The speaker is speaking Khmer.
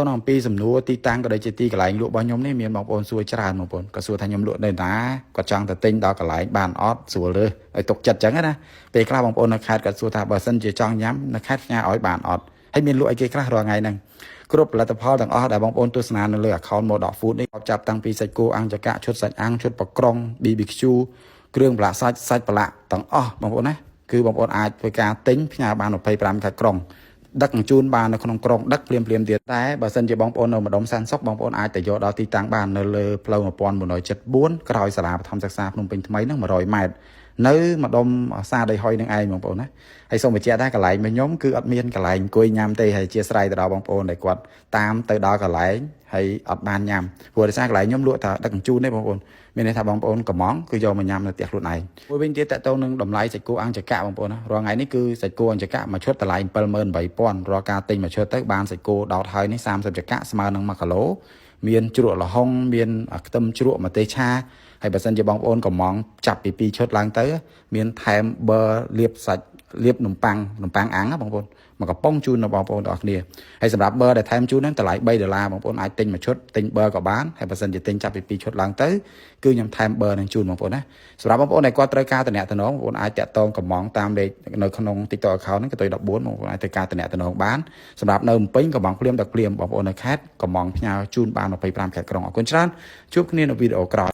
តអំពីសំណួរទីតាំងក៏ដូចជាទីកន្លែងលក់របស់ខ្ញុំនេះមានបងប្អូនសួរច្រើនបងប្អូនក៏សួរថាខ្ញុំលក់នៅណាគាត់ចង់ទៅទិញដល់កន្លែងបានអត់ស្រួលរើសឲ្យទុកចិត្តចឹងណាពេលខ្លះបងប្អូននៅខេត្តគាត់សួរថាបើសិនជាចង់ញ៉ាំនៅខេត្តផ្ញើឲ្យបានអត់ហើយមានលក់អីគេខ្លះរាល់ថ្ងៃហ្នឹងគ្រប់ផលិតផលទាំងអស់ដែលបងប្អូនទស្សនានៅលើ account Modok Food នេះចាប់តាំងពីសាច់គោអង្គចកៈឈុតសាច់អាំងឈុតបក្រង BBQ គ្រឿងប្រឡាក់សាច់សាច់ប្រឡាក់ទាំងអស់បងប្អូនណាគឺបងប្អូនអាចធ្វើការទិញផ្ញើបាន25ខេត្តក្រុង ដឹកជញ្ជូនបាននៅក្នុងក្រុងដឹកភ្លាមភ្លាមទៀតតែបើសិនជាបងប្អូននៅម្ដុំសានសុកបងប្អូនអាចទៅយកដល់ទីតាំងបាននៅលើផ្លូវ1174ក្រោយសាលាបឋមសិក្សាភ្នំពេញថ្មីហ្នឹង100ម៉ែត្រនៅម្ដុំសាដីហុយនឹងឯងបងប្អូនណាហើយសូមបញ្ជាក់ថាកន្លែងរបស់ខ្ញុំគឺអត់មានកន្លែងអង្គុយញ៉ាំទេហើយជាស្រ័យទៅដល់បងប្អូនដែលគាត់តាមទៅដល់កន្លែងហើយអត់បានញ៉ាំព្រោះដោយសារកន្លែងខ្ញុំលក់តែដឹកជញ្ជូនទេបងប្អូនមានន័យថាបងប្អូនកំងគឺយកមកញ៉ាំនៅផ្ទះខ្លួនឯងមួយវិញទៀតតកតងនឹងតម្លៃសាច់គោអង្គចកៈបងប្អូនណារាល់ថ្ងៃនេះគឺសាច់គោអង្គចកៈមួយឈុតតម្លៃ78,000រាល់ការទិញមួយឈុតទៅបានសាច់គោដោតហើយនេះ30ចកៈស្មើនឹង1គីឡូមានជ្រក់ល្ហុងមានខ្ទឹមជ្រក់ម្ទេសឆាហើយបើសិនជាបងប្អូនកំងចាប់ពី2ឈុតឡើងទៅមានថែមប៊ឺលាបសាច់លាបនំប៉័ងនំប៉័ងអាំងណាបងប្អូនមកកំប៉ុងជូនដល់បងប្អូនទាំងអស់គ្នាហើយសម្រាប់ប៊ឺដែលថែមជូនហ្នឹងតម្លៃ3ដុល្លារបងប្អូនអាចទិញមួយឈុតទិញប៊ឺក៏បានហើយបើសិនជាទិញចាប់ពី2ឈុតឡើងទៅគឺខ្ញុំថែមប៊ឺនឹងជូនបងប្អូនណាសម្រាប់បងប្អូនដែលគាត់ត្រូវការតំណតំណងបងប្អូនអាចតាក់ទងកំងតាមលេខនៅក្នុង TikTok account ហ្នឹងកតុយ14បងប្អូនអាចធ្វើការតំណតំណងបានសម្រាប់នៅភ្នំពេញកំងភ្លាមដល់ភ្លាមបងប្អូននៅខេត្តកំងផ្ញើជូនបាន25ខេត្តក្រុងអរគុណច្រើនជួបគ្នានៅវីដេអូក្រោយ។